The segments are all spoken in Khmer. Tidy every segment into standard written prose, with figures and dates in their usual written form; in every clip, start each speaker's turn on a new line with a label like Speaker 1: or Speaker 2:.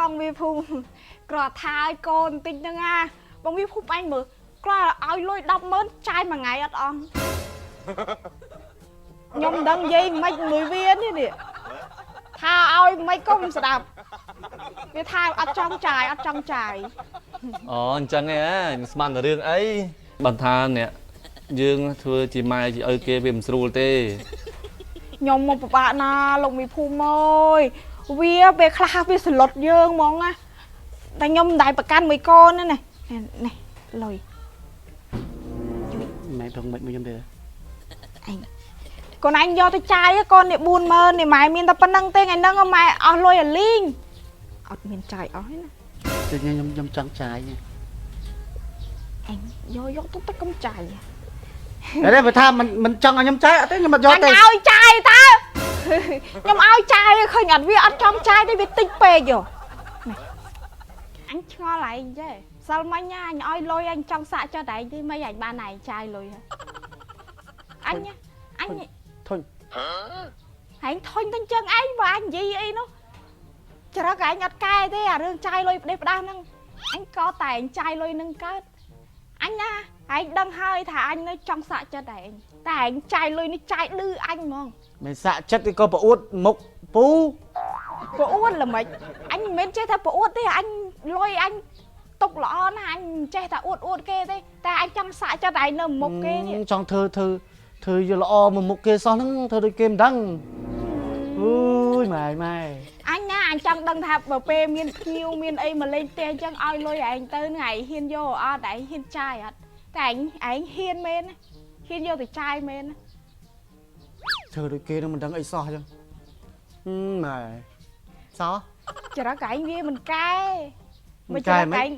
Speaker 1: បងវាភូមិគ្រាន់ថាឲ្យកូនបន្តិចហ្នឹងណាបងវាភូមិអញមើលគ្រាន់ឲ្យលុយ100000ចាយមួយថ្ងៃអត់អស់ខ្ញុំមិនដឹងនិយាយមិនមួយវានេះនេះថាឲ្យមិនក៏មិនស្ដាប់វាថាអត់ចង់ចាយអត់ចង់ចាយ
Speaker 2: អូអញ្ចឹងឯងស្មានតែរឿងអីបើថាអ្នកយើងធ្វើជាម៉ែជាឪគេវាមិនស្រួលទេ
Speaker 1: ខ្ញុំមកពិបាកណាលោកមីភូមិអើយវាពេលខ្លះវាសន្លត់យើងហ្មងណាតែខ្ញុំមិនដែលប្រកាន់មួយកូនទេណានេះលុយ
Speaker 3: ម៉ែប្រងមិនមួយខ្ញុំទេ
Speaker 1: ឯងកូនឯងយកទៅចាយកូននេះ40000នេះម៉ែមានតែប៉ុណ្្នឹងទេថ្ងៃហ្នឹងម៉ែអស់លុយអាលីងអត់មានចាយអស់ទេណា
Speaker 3: គឺខ្ញុំខ្ញុំចង់ចាយ
Speaker 1: ឯងយកយកទៅទៅកុំចាយ
Speaker 3: តែបើថាមិនមិនចង់ឲ្យខ្ញុំចាយអត់ទេខ្ញុំអត់យក
Speaker 1: អញ
Speaker 3: ទេ
Speaker 1: ឲ្យចាយតើខ្ញុំឲ្យចាយឃើញអត់វាអត់ចង់ចាយទេវាតិចពេកយោនេះអញឆ្ងល់ឯងចេះសិលមិញណាអញឲ្យលុយអញចង់សាក់ចិត្តឯងទេមិនអញបានឯងចាយលុយហ៎អញអញ
Speaker 3: ធុញ
Speaker 1: ឯងធុញទៅចឹងឯងបើអញនិយាយអីនោះច្រឹកឯងអត់កែទេអារឿងចាយលុយផ្ដេសផ្ដាសហ្នឹងអញក៏តែឯងចាយលុយនឹងកើតអញណាឯងដឹងហើយថាអញនៅចង់សាក់ចិត្តឯងតែឯងចាយលុយនេះចាយឌឺអញហ្មង
Speaker 3: មិនសាក់ចិត្តក៏ប្រអួតមុខពូ
Speaker 1: ប្រអួតល្មិចអញមិនមែនចេះថាប្រអួតទេអញលុយអញទុកល្អណាស់អញមិនចេះថាអួតអួតគេទេតែអញចង់សាក់ចិត្តឯងនៅមុខគេនេះ
Speaker 3: ចង់ធ្វើធ្វើធ្វើយល្អមកមុខគេសោះហ្នឹងធ្វើដូចគេមិនដឹងអូយម៉ែម៉ែ
Speaker 1: អញណាអញចង់ដឹងថាបើពេលមានភ្ញៀវមានអីមកលេងផ្ទះអញ្ចឹងឲ្យលុយឯងទៅនឹងឯងហ៊ានយកអត់ឯងហ៊ានចាយអត់តែឯងឯងហ៊ានមែនណាហ៊ានយកទៅចាយមែនណា
Speaker 3: ធ្វើដូចគេនឹងមិនដឹងអីសោះអញ្ចឹងម៉ែសោះ
Speaker 1: ច្រឹកឯងវាមិនកែ
Speaker 3: មិនកែ
Speaker 1: ច្រឹកឯង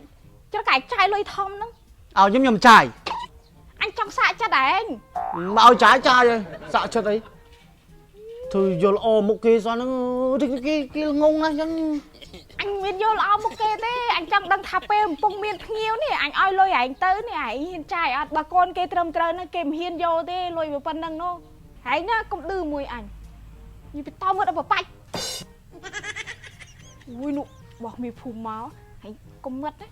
Speaker 1: ច្រឹកឯងចាយលុយធំហ្នឹង
Speaker 3: ឲ្យខ្ញុំខ្ញុំចាយ
Speaker 1: អញចង់សាក់ចិត្តឯង
Speaker 3: មកឲ្យចាយចាយហើយសាក់ចិត្តអីធ្វើយល់ល្អមុខគេសោះហ្នឹងគេគេងងណាស់អញ្ចឹង
Speaker 1: អញមានយល់ល្អមុខគេទេអញចង់ដឹងថាពេលកំពុងមានភ្ញៀវនេះអញឲ្យលុយឯងទៅនេះឯងហ៊ានចាយអត់បើកូនគេត្រឹមត្រូវហ្នឹងគេមិនហ៊ានយកទេលុយប៉ុណ្្នឹងនោះឯងណាកុំឌឺមួយអញនិយាយបន្តមើលដល់បបាច់អូយនោះបោះមានភូមិមកហើយកុំមឹតណា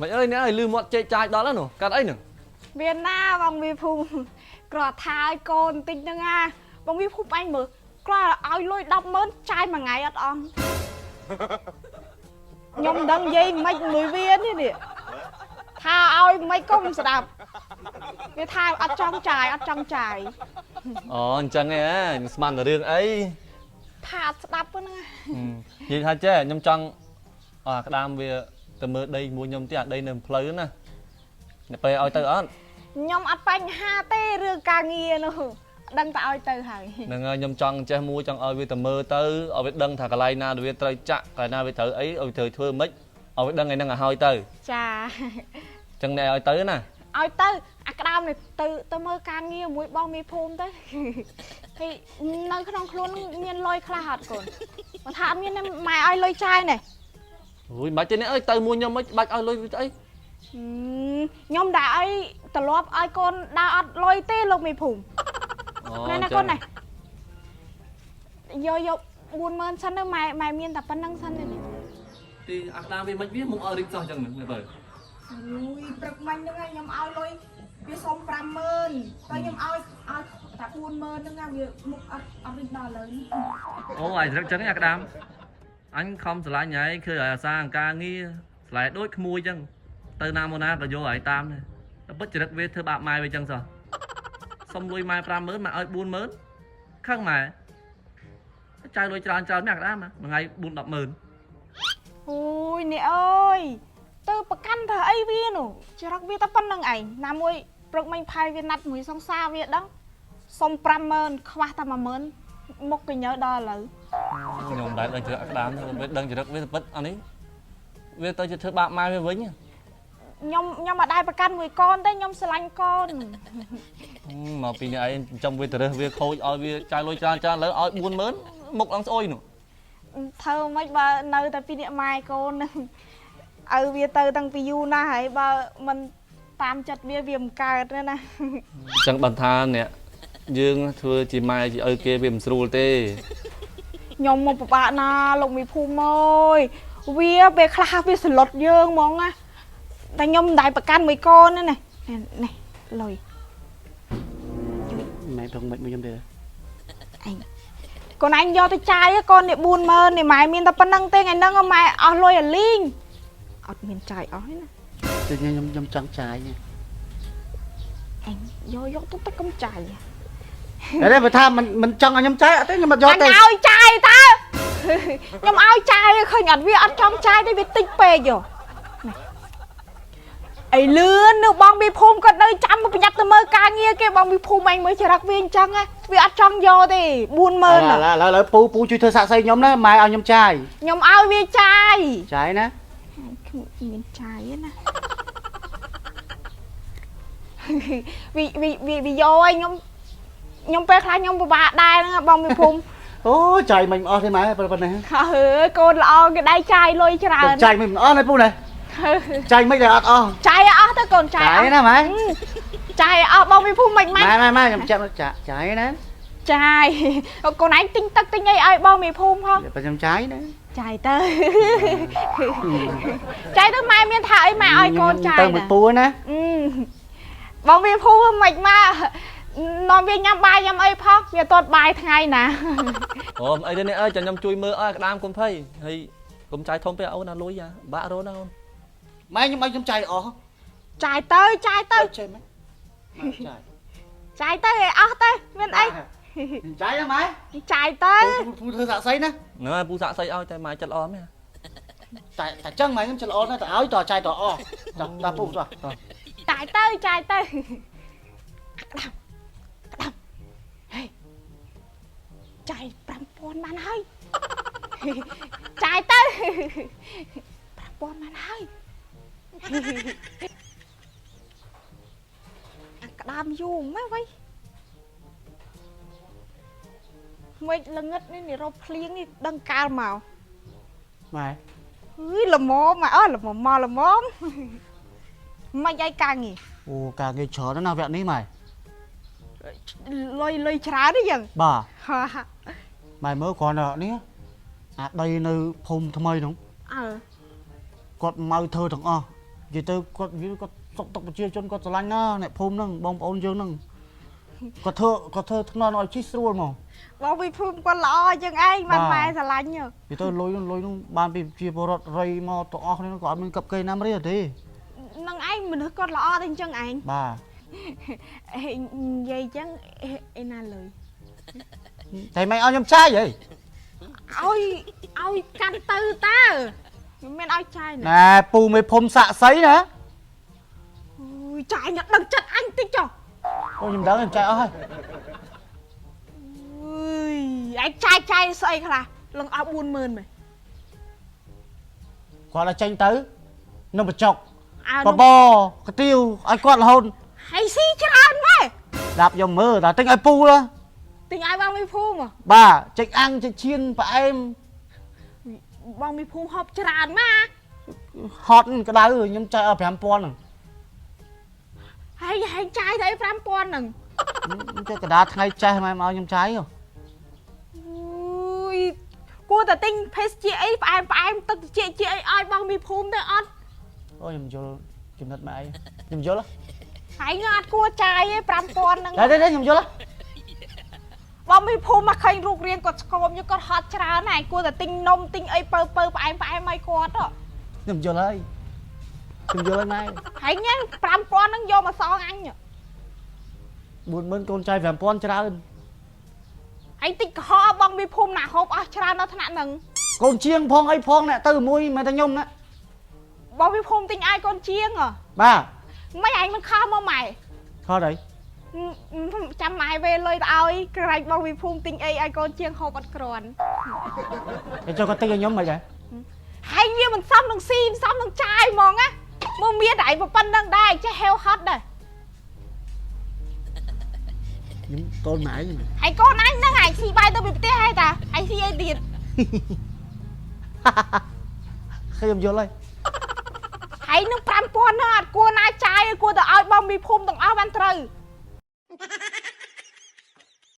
Speaker 2: មិនអើយអ្នកអើយលឺមាត់ចេកចាយដល់ហើយនោះកាត់អីហ្នឹង
Speaker 1: វាណាបងវាភូមិគ្រាន់ថាឲ្យកូនបន្តិចហ្នឹងណាបងវាភូមិអញមើលគ្រាន់ឲ្យលុយ100000ចាយមួយថ្ងៃអត់អស់ខ្ញុំមិនដឹងនិយាយមិនមួយវានេះនេះថាឲ្យមិនក៏មិនស្ដាប់វាថាអត់ចង់ចាយអត់ចង់ចាយ
Speaker 2: អូអញ្ចឹងឯងស្មានតែរឿងអី
Speaker 1: ថាអត់ស្ដាប់ហ្នឹងណា
Speaker 2: និយាយថាចេះខ្ញុំចង់អាក្តាមវាទៅមើលដីមួយខ្ញុំទៀតអាដីនៅផ្លូវណាអ្នកពេលឲ្យទៅអត់
Speaker 1: ខ្ញុំអត់បញ្ហាទេរឿងការងារនោះដឹងតែឲ្យទៅហើយ
Speaker 2: ហ្នឹងហើយខ្ញុំចង់ចេះមួយចង់ឲ្យវាទៅមើលទៅឲ្យវាដឹងថាកន្លែងណាដែលវាត្រូវចាក់កន្លែងណាវាត្រូវអីឲ្យត្រូវធ្វើម៉េចឲ្យវាដឹងថ្ងៃហ្នឹងឲ្យហើយទៅ
Speaker 1: ចា
Speaker 2: អញ្ចឹងអ្នកឲ្យទៅណា
Speaker 1: ឲ្យទៅអាក្តាមនេះទៅទៅមើលការងារមួយបងមេភូមិទៅហើយនៅក្នុងខ្លួនមានលុយខ្លះអត់កូនបើថាអត់មានទេម៉ែឲ្យលុយចាយនេះ
Speaker 2: អូយមិនបាច់ទេអ្នកអើយទៅមួយខ្ញុំមិនបាច់ឲ្យលុយវាអី
Speaker 1: ខ្ញុំដាក់ឲ្យត្រឡប់ឲ្យកូនដើរអត់លុយទេលោកមេភូមិណែណាកូនណែយកយក40000សិនទៅម៉ែម៉ែមានតែប៉ុណ្្នឹងសិនទេនេះ
Speaker 2: ទីអាក្តាមវាមិនវាមុខឲ្យរីកសោះអញ្ចឹងហ្នឹងបើ
Speaker 1: អូយព្រឹកមិញហ្នឹងឯងខ្ញុំឲ្យលុយវាសុំ50000តែខ្ញុំឲ្យឲ្យតែ40000ហ្នឹងណាវាមុខអត់អត់វិញដល់ឥឡូវនេះ
Speaker 2: អូអាយស្រឹកចឹងអាក្តាមអញខំស្រឡាញ់ឯងឃើញឲ្យអាសាអង្ការងារស្រឡាយដូចក្មួយចឹងទៅណាមកណាក៏យកឲ្យតាមដែរតែពិតចរិតវាធ្វើបាបម៉ែវាចឹងសោះសុំលុយម៉ែ50000មកឲ្យ40000ខឹងម៉ែចាយលុយច្រើនច្រើនមែនអាក្តាមមួយថ្ងៃ4 100000
Speaker 1: អូយនេះអើយទៅប្រកាន់ធ្វើអីវានោះច្រកវាតែប៉ុណ្្នឹងឯងណាមួយព្រឹកមិញផាយវាណាត់មួយសង្សារវាដឹងសុំ50000ខ្វះតែ10000មុខកញើដល់ឥឡូវ
Speaker 2: ខ្ញុំមិនដែលដឹងចរិតអាក្តាមទេវាដឹងចរិតវាពិតអានេះវាទៅជាធ្វើបាបម៉ែវាវិញ
Speaker 1: ខ្ញុំខ្ញុំអត់ដែរប្រកាន់មួយកូនទេខ្ញុំស្រឡាញ់កូន
Speaker 2: មកពីនេះឯងចំវាទៅរើសវាខូចឲ្យវាចាយលុយច្រើនច្រើនលើឲ្យ40000មុខឡើងស្អុយនោះ
Speaker 1: ធ្វើមិនបើនៅតែពីអ្នកម៉ែកូនហ្នឹងឲ្យវាទៅតាំងពីយូរណាស់ហើយបើមិនតាមចិត្តវាវាមិនកើតទេណា
Speaker 2: អញ្ចឹងបានថាអ្នកយើងធ្វើជាម៉ែជាឪគេវាមិនស្រួលទេ
Speaker 1: ខ្ញុំមកពិបាកណាលោកមីភូមិអើយវាពេលខ្លះវាសន្លត់យើងហ្មងណាតែខ្ញុំមិនដែលប្រកាន់មួយកូនទេណានេះលុយ
Speaker 3: ម៉ែប្រងមិនមួយខ្ញុំទេ
Speaker 1: ឯងកូនឯងយកទៅចាយកូននេះ40000នេះម៉ែមានតែប៉ុណ្្នឹងទេថ្ងៃហ្នឹងម៉ែអស់លុយអាលីងអត់មានចាយអស់ទេណា
Speaker 3: តែខ្ញុំចង់ចាយ
Speaker 1: ឯងយកយកទៅទៅកុំចាយ
Speaker 3: តែបើថាមិនចង់ឲ្យខ្ញុំចាយអត់ទេខ្ញុំអត់យកទេ
Speaker 1: អញឲ្យចាយតើខ្ញុំឲ្យចាយឃើញអត់វាអត់ចង់ចាយទេវាតិចពេកយោនេះអីលឿននៅបងមីភូមិគាត់នៅចាំប្រញាប់ទៅមើលការងារគេបងមីភូមិឯងមើលចរិតវាអញ្ចឹងវាអត់ចង់យកទេ40000
Speaker 3: ឥឡូវពូពូជួយធ្វើសាក់សីខ្ញុំណាម៉ែឲ្យខ្ញុំចាយ
Speaker 1: ខ្ញុំឲ្យវាចាយ
Speaker 3: ចាយណា
Speaker 1: មានចាយណាវាវាវាយកឲ្យខ្ញុំខ្ញុំពេលខ្លះខ្ញុំពិបាកដែរហ្នឹងបងមីភូមិ
Speaker 3: អូចាយមិនអស់ទេម៉ែប៉ុណ្ណេះ
Speaker 1: ហើយកូនល្អគេដៃចាយលុយច្រើន
Speaker 3: ចាយមិនអស់ណាពូណាចាយមិនដែលអត់អស់
Speaker 1: ចាយអស់ទៅកូនចាយ
Speaker 3: ចាយណាម៉ែ
Speaker 1: ចាយអស់បងមីភូមិមិនម៉េច
Speaker 3: ម៉ែម៉ែម៉ែខ្ញុំចាប់ចាយណា
Speaker 1: ចាយកូនឯងទិញទឹកទិញអីឲ្យបងមីភូមិផង
Speaker 3: បើខ្ញុំចាយណា
Speaker 1: ចាយទៅចាយទៅម៉ែមានថាអីម៉ែឲ្យកូនចាយ
Speaker 3: ទៅមួយពូណា
Speaker 1: បងមីភូមិមិនមកនាំវាញ៉ាំបាយញ៉ាំអីផងវាអត់បាយថ្ងៃណា
Speaker 2: អូអីទេនេះអើយចាំខ្ញុំជួយមើលឲ្យក្តាមកុំភ័យហើយកុំចាយធំពេកអូនណាលុយអាបាក់រត់ណាអូន
Speaker 3: ម៉ែខ្ញុំឲ្យខ្ញុំចាយអស់
Speaker 1: ចាយទៅចាយទៅ
Speaker 3: ចេះម៉ែចាយ
Speaker 1: ចាយទៅឲ្យអស់ទៅមានអី
Speaker 3: ចាយណាម៉ែ
Speaker 1: ចាយទៅ
Speaker 3: ពូធ្វើសាក់សីណា
Speaker 2: ហ្នឹងហើយពូសាក់សីឲ្យតែម៉ែចិត្តល្អមែន
Speaker 3: តែតែចឹងម៉ែខ្ញុំចិត្តល្អណាស់តែឲ្យតចាយតអស់តតពូត
Speaker 1: ចាយទៅចាយទៅក្តាំក្តាំហេចាយ5000បានហើយចាយទៅ5000បានហើយអាក្តាមយូរម៉េចវ៉ៃមិនល្ងិតនេះនេះរកភ្លៀងនេះដឹងកាលមក
Speaker 3: ម៉ែ
Speaker 1: អើយល្មមអើល្មមមកល្មមមិនអីការងារ
Speaker 3: អូការងារច្រើនណាស់វគ្គនេះម៉ែ
Speaker 1: លុយលុយច្រើនទេយ៉ាង
Speaker 3: បាទម៉ែមើលគ្រាន់តែនេះអាដីនៅភូមិថ្មីនោះ
Speaker 1: អើ
Speaker 3: គាត់មកធ្វើទាំងអស់និយាយទៅគាត់វាគាត់សុកទុកប្រជាជនគាត់ស្រឡាញ់ណាអ្នកភូមិហ្នឹងបងប្អូនយើងហ្នឹងគាត់ធ្វើគាត់ធ្វើថ្នល់ឲ្យជិះស្រួលហ្មង
Speaker 1: បងវិភូមិគាត់ល្អជាងឯងបានម៉ែស្រឡាញ់
Speaker 3: និយាយទៅលុយនោះលុយនោះបានពីប្រជាពលរដ្ឋរៃមកទាំងអស់គ្នាក៏អត់មានកັບគេណាមរីទេ
Speaker 1: នឹងឯងមនុស្សគាត់ល្អតែអញ្ចឹងឯង
Speaker 3: បាទ
Speaker 1: និយាយអញ្ចឹងឯណាលុយ
Speaker 3: តែមិនឲ្យខ្ញុំចាយហី
Speaker 1: ឲ្យឲ្យកាន់ទៅតើខ្ញុំមានឲ្យចាយណា
Speaker 3: ណែពូមេភូមិសាក់សីណា
Speaker 1: អូយចាយញ៉ាំដឹងចិត្តអញតិចចុះ
Speaker 3: អូខ្ញុំដឹងខ្ញុំចាយអស់ហើយ
Speaker 1: អើយឯងចាយចាយស្អីខ្លះលងអស់40000មែន
Speaker 3: គាត់ឲ្យចេញទៅនៅបញ្ចុក
Speaker 1: អើ
Speaker 3: បបកាទៀវឲ្យគាត់រហូត
Speaker 1: ហើយស៊ីច្រើនម៉ែ
Speaker 3: ដាប់យកមើលតែទិញឲ្យពូហ៎
Speaker 1: ទិញឲ្យបងមីភូមិ
Speaker 3: បាទចេចអាំងចេចឈៀនផ្អែម
Speaker 1: បងមីភូមិហូបច្រើនម៉ា
Speaker 3: ហត់ក្តៅខ្ញុំចាយអស់5000ហ្នឹង
Speaker 1: ហើយហើយចាយទៅអី5000ហ្នឹង
Speaker 3: ខ្ញុំចេះកដាថ្ងៃចេះម៉ែមកឲ្យខ្ញុំចាយហ៎
Speaker 1: អូយគួរតែទិញភេសជ្ជៈអីផ្អែមផ្អែមទឹកត្រចៀកជាអីឲ្យបងមីភូមិទៅអត់
Speaker 3: អូខ្ញុំយល់ចំណិតម៉ែឯងខ្ញុំយល់
Speaker 1: ហើយងអត់គួរចាយទេ5000ហ្នឹង
Speaker 3: តែទេខ្ញុំយល់
Speaker 1: បងមីភូមិមកឃើញរូបរាងគាត់ស្គមគាត់ហត់ច្រើនហើយគួរតែទិញនំទិញអីពៅពៅផ្អែមផ្អែមឲ្យគាត់ហ៎
Speaker 3: ខ្ញុំយល់ហើយខ្ញុំយល់ហើយម៉ែ
Speaker 1: ហើយញ៉ាំ5000ហ្នឹងយកមកសងអញ
Speaker 3: 40000កូនចាយ5000ច្រើន
Speaker 1: ហើយតិចកុហកបងមីភូមិណាហូបអស់ច្រើនដល់ថ្នាក់ហ្នឹង
Speaker 3: កូនជាងផងអីផងអ្នកទៅមួយមិនតែខ្ញុំណា
Speaker 1: បងមីភូមិទិញឲ្យកូនជាងហ៎
Speaker 3: បាទ
Speaker 1: មិនឯងមិនខំមកម៉ែ
Speaker 3: ខត់អី
Speaker 1: ចាំម៉ែវេលុយទៅឲ្យក្រែងបងវិភូមិទិញអីឲ្យកូនជាងហូបអត់គ្រាន់
Speaker 3: គេចុះគាត់ទិញឲ្យខ្ញុំមិនហ៎
Speaker 1: ហើយវាមិនសមនឹងស៊ីមិនសមនឹងចាយហ្មងណាមើលមានតែឯងប៉ុណ្្នឹងដែរចេះហេវហត់ដែរ
Speaker 3: ខ្ញុំកូនម៉ែខ្ញុំ
Speaker 1: ហើយកូនអញហ្នឹងឯងស៊ីបាយទៅពីផ្ទះហើយតាឯងស៊ីអីទៀត
Speaker 3: ខ្ញុំយល់ហើយ
Speaker 1: ហើយនឹង5000ហ្នឹងអត់គួរណាចាយគួរតែឲ្យបងមីភូមិទាំងអស់បានត្រូវ